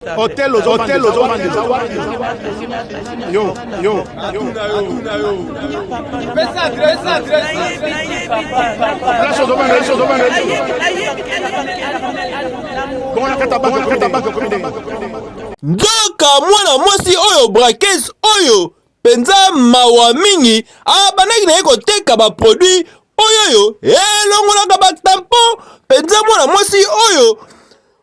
Hotel ozo hotel ozo yo yo yo Pesa adresse, adresse. Place ozo place ozo Bon na kata banque kata banque komi ndenge. Nzoka mwana mwasi oyo Brakes oyo mpenza mawa mingi abandaki na ye koteka baproduit oyoyo elongolaka batampon mpenza mwana mwasi oyo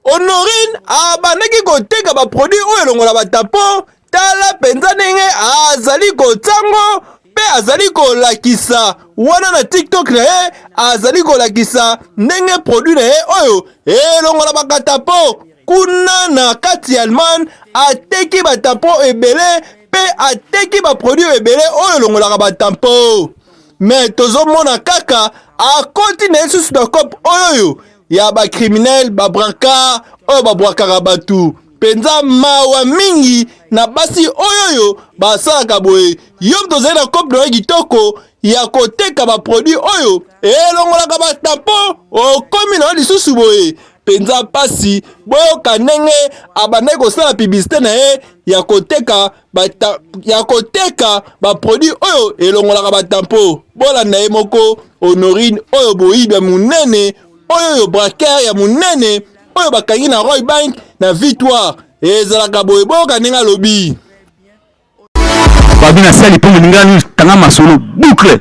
Honorine abandaki koteka ba produit oyo elongola ba tampon. Tala mpenza ndenge azali kotiango mpe azali kolakisa wana na TikTok na ye, azali kolakisa ndenge produit na ye oyo elongola ba tampon. Kuna na kati ya Allemagne ateki ba tampon ebele mpe ateki ba produit ebele oyo elongolaka ba tampon. Mais tozomona kaka akoti na ye susu na cope oyo ya ba criminel ba brancard oyo babwakaka bato mpenza. Mawa mingi na basi oyo oyo basalaka boye. Yo moto ozali na cope na yo kitoko ya koteka baproduit oyo elongolaka batampon, okomi na yo lisusu boye mpenza mpasi. Boyoka ndenge abandaki kosala publicité na ye ya koteka bata, ya koteka baproduit oyo elongolaka batampo. Bolanda ye moko Honorine oyo boyibi ya monene oyo oyo braquer ya monene oyo bakangi na Roy Bank na Victoire ezalaka boye. Boyoka ndenge alobi. Babi na sali mpo moninga kanga masolo boucle.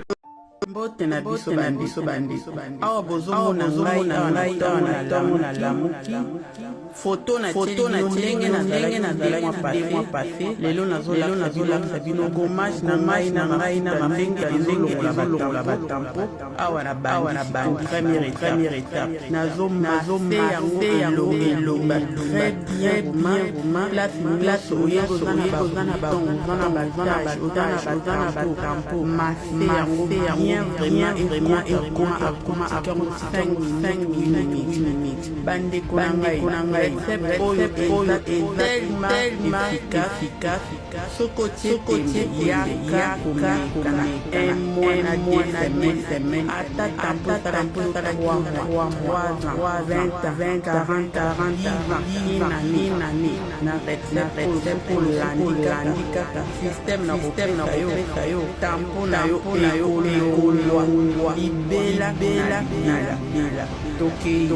Mbote na biso bandeko, awa bozomona ngai awa na ntongo na ntongo nalamuki, foto na bino ndenge nazalaki 2 mois passé. Lelo nazolakisa bino gommage na ngai na ngai na ndenge ezolongola batampo. Awa na bandi première étape, nazomase yango elonga très bien vraiment. Place place oyo oza na babouton, oza na batache, oza na batampo, mase yango bien vraiment, vraiment ekota akoma akoma 5 minutes, 8 minutes. Bandeko na ngai, recept oyo eza tellement efficace. Soki otie tembe, yaka komeka na un mois na 2 semaines, ata tampo esalaki 3 mois, 3 ans, 20 ans, 20 40 ans, 10 ans, une année, na recept oyo soki olandi kaka système na kopesa yo, tampo na yo ekolongwa libela na libela. Tokei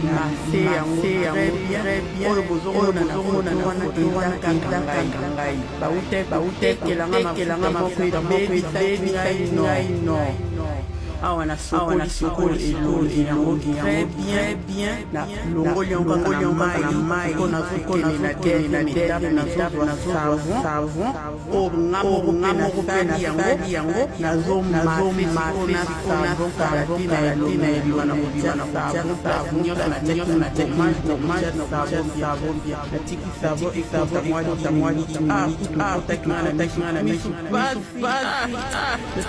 mase yango très bien. Oyo bozomona na foto wana eza kaka ngai. Bautekelanga mafuta moko ebebisaki ngai no awa na sokoli sokoli elongi yango très bien, na longoli yango kaka na mai. Mpo nazokende na deuxième étape, nazozwa savon oyo nga moko mpe nasali yango, nazomase sikoyo na savon karate na elongi na elongi na kotia savon place nyonso natiaki gommage, na kotia savon bien, natiki savon ekota mwa 10 minutes. Ah, kutaki nga na misu pasi.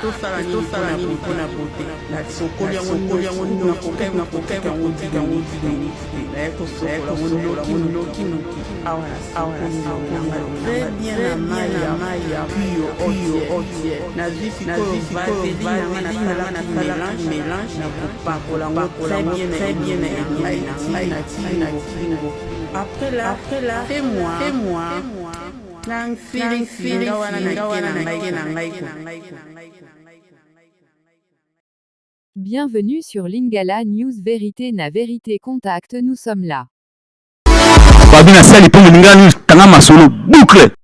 Tosala nini mpona bote? Nasokoli yango nakoki yango 10 minutes te, naye kosokola yango noki noki noki. Awa nasokoli yango très bien na mai ya pio otie. Nazwi sikoyo vaseline nanga, nasalaki mélange, na kopakola yango très bien très bien na elongi na ngai na kingo. Après là c'est moi na nfili wana nake na ngai. Bienvenue sur Lingala News Vérité na Vérité Contact, nous sommes là. Babi na sali mpo moninga kanga masolo boucle.